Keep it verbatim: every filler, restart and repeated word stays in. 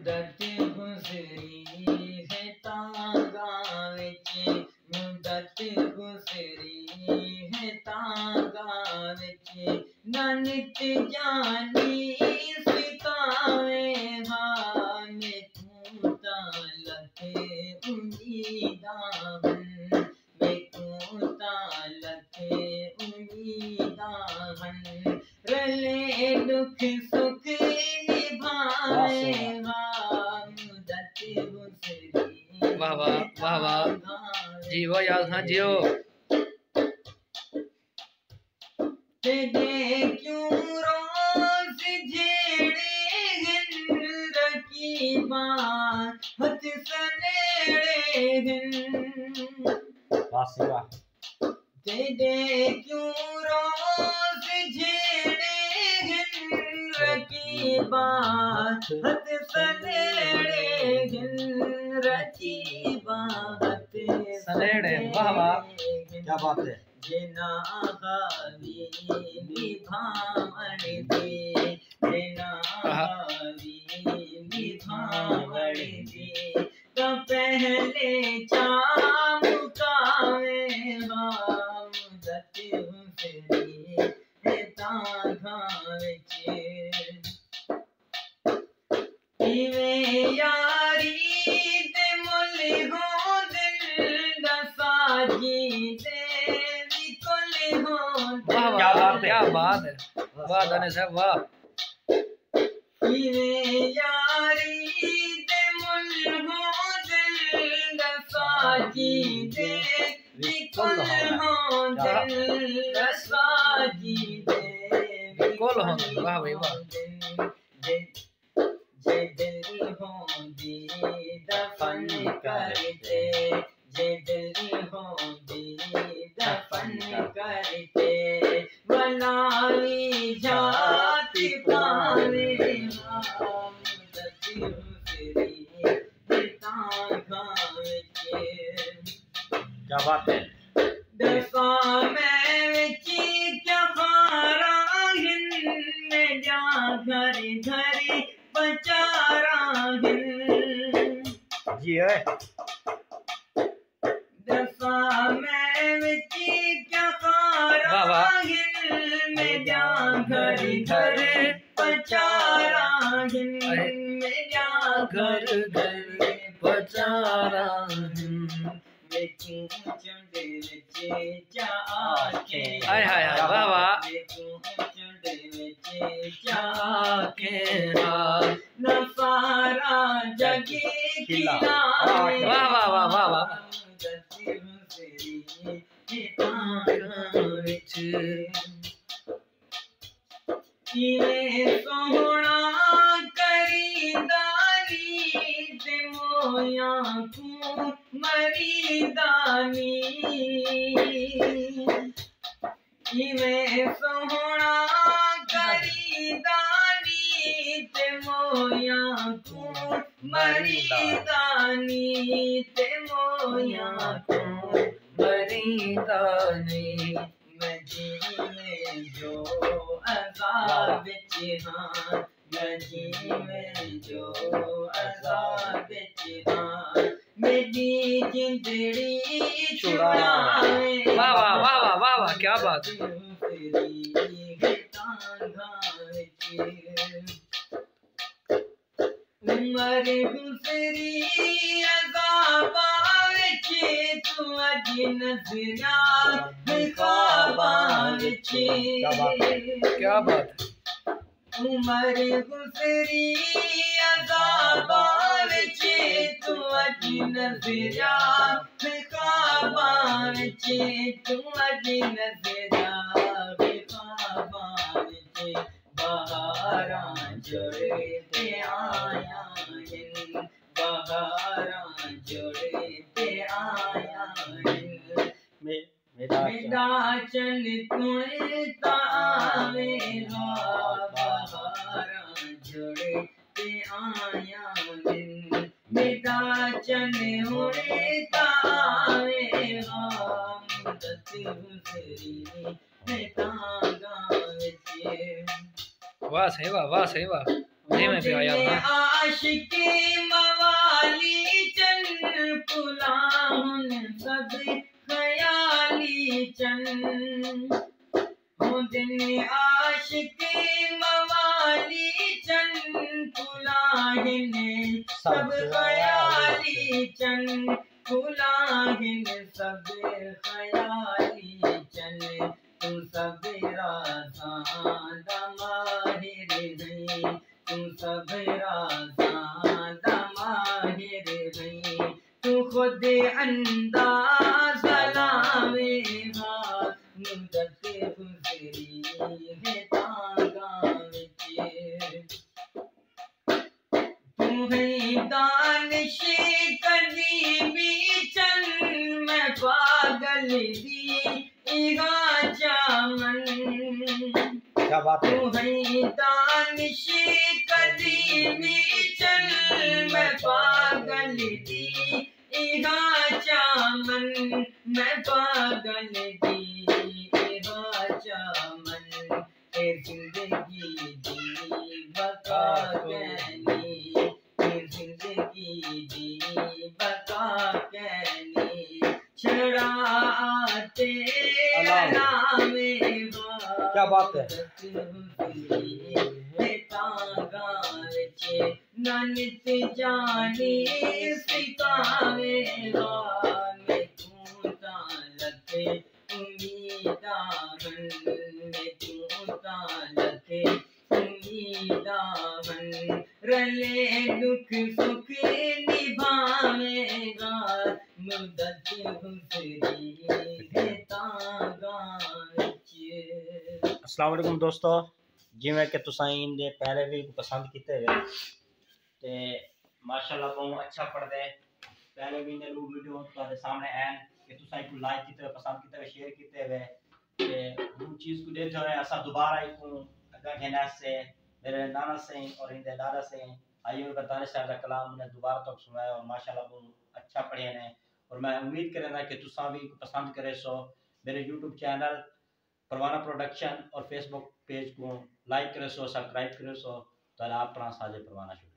مدت گزری ہے تانگاں وچ، مدت گزری ہے تانگاں وچ، نہ نت جانی ستاویں ہا، میکوں تاں لکھ امیداں ہن، میکوں تاں لکھ امیداں ہن، رلے ݙکھ سکھ نبھاویں ہا، مدت گزری۔ واہ واہ، واہ واہ۔ جیو یار، ہاں جیو۔ تیݙے کیوں روز جھیڑے ہن رقیباں، ہتھ سنیڑے ہن۔ واہ سئیں واہ۔ تیݙے کیوں روز جھیڑے ہن رقیباں، ہتھ سنیڑے ہن رقیباں، ہتھ سنیڑے۔ واہ واہ۔ سنیڑے ہن۔ کیا بات ہے۔ جنہاں حاوی نبھاوݨ دی، جنہاں آہا۔ حاوی نبھاوݨ دی، تاں پہلے چا مکاویں ہا، مدت گزری ہے تانگاں وچ۔ ایویں یاری دے مل ہوندن، ݙساں جیندے وی کل ہوندن۔ واہ واہ، کیا بات ہے۔ کیا بات ہے۔ واہ دانے صاحب، واہ۔ ایویں یاری دے مل ہوندن، ݙساں جیندے وی کل ہوندن، ݙساں جیندے وی کل ہوندن۔ واہ بھائی واہ۔ جے، جے دل ہوندی دفن کر ݙے، جے دل ہوندی دفن کر ݙے، ولاوی جھات پاویں ہا، مدت گزری ہے تانگاں وچ۔ کیا بات ہے۔ ݙساں میں وچ کیا خاراں ہن، میݙیاں گھر گھر پچاراں ہن۔ جی اے۔ ݙساں میں وچ کیا خاراں واہ واہ۔ ہن، میݙیاں گھر گھر پچاراں ہن، اے۔ میݙیاں گھر گھر پچاراں ہن۔ میکوں چنڈ وچ چا آکھیں۔ ہائے ہائے ہائے، واہ واہ۔ میکوں چنڈ وچ چا آکھیں ہا، نہ سارا جڳ کھلاویں۔ واہ واہ واہ واہ واہ۔ مدت گزری ہے تانگاں وچ۔ کیویں سوہݨا کریندا نی، تے موئیاں کوں مریندا نی۔ کیویں سوہݨا کریندا نی، تے موئیاں کوں مریندا نی، تے موئیاں کوں مریندا نی۔ میں جیویں جو عذاب وچ ہاں، میں جیویں جو عذاب وچ ہاں، میݙی جندڑی چھڑاویں۔ واہ واہ، واہ واہ، واہ واہ، کیا بات۔ تیری تانگاں وچ۔ عمر گزری عذاباں وچ، توں اڄ نظریاں خواباں وچ۔ کیا بات ہے، کیا بات ہے۔ عمر گزری عذاباں وچ، توں اڄ نظریاں خواباں وچ، توں اڄ نظریاں خواباں وچ۔ بہاراں جڑ تے آیاں ہن، بہاراں جڑ تے آیاں ہن۔ مے-، میݙا چن تݨ تاں آوے ہا، بہاراں جڑ تے آیاں ہن۔ میݙا چن ہݨ تاں آوے ہا، مدت گزری ہے تانگاں وچ۔ واہ سئیں واہ، واہ سئیں واہ۔ جی میں پیا یار ہاں۔ عاشقی موالی چن، پلاہن سب خیالی چن۔ ہوندن عاشقی موالی چن، پلاہن سب خیالی چن، پلاہن سب خیالی چن۔ توں سب رازاں دا ماہر ہیں، توں سب رازاں دا ماہر ہیں۔ توں خود اندازہ لاویں ہا، مدت گزری ہے تاں گاں وچ۔ توں ہیں دانش قدیمی چن، میں پاگل دی ایہا چاون۔ کیا بات ہے۔ توں ہیں دانش قدیمی چن، میں پاگل دی ایہا چاون، میں پاگل دی ایہا چاون۔ اے زندگی دی بقا کینی، اے زندگی دی بقا کینی۔ چھڑا آتے اللہ۔ نامے ہا۔ کیا بات ہے۔ تاں گاں وچ ننت جانی سکھاوے ہا۔ میکوں تاں لکھ امیداں ہن، میکوں تاں لکھ امیداں ہن۔ رلے ݙکھ سکھ نبھاویں گا، مدت گزری ہے تاں گاں وچ۔ السلام علیکم دوستو، جیویں کہ تساں ایندے پہلے بھی پسند کیتے ہوئے تے ماشاءاللہ بہوں اچھا پڑھدے۔ پہلے بھی ایندے ݙو ویڈیو تہاݙے سامݨے ہن کہ تساں ایکوں لائک کیتے ہوئے، پسند کیتے ہوئے، شیئر کیتے ہوئے تے ݙو چیز کوں ݙیکھدے ہوئے اساں دوبارہ ایکوں اڳاں گھن آسے۔ میرے نانا سئیں اور ایندے لالا سئیں آئی ہوئے دانش صاحب دا کلام انہیں دوبارہ تک سنایا اور ماشاءاللہ بہوں اچھا پڑھے نے۔ اور میں امید کریندا کہ تساں بھی پسند کریسو۔ میرے یوٹیوب چینل پروانہ پروڈکشن اور فیس بک پیج کوں لائک کریسو، سبسکرائب کریسو۔ تہاݙا اپݨا ساجد پروانہ، شکریہ۔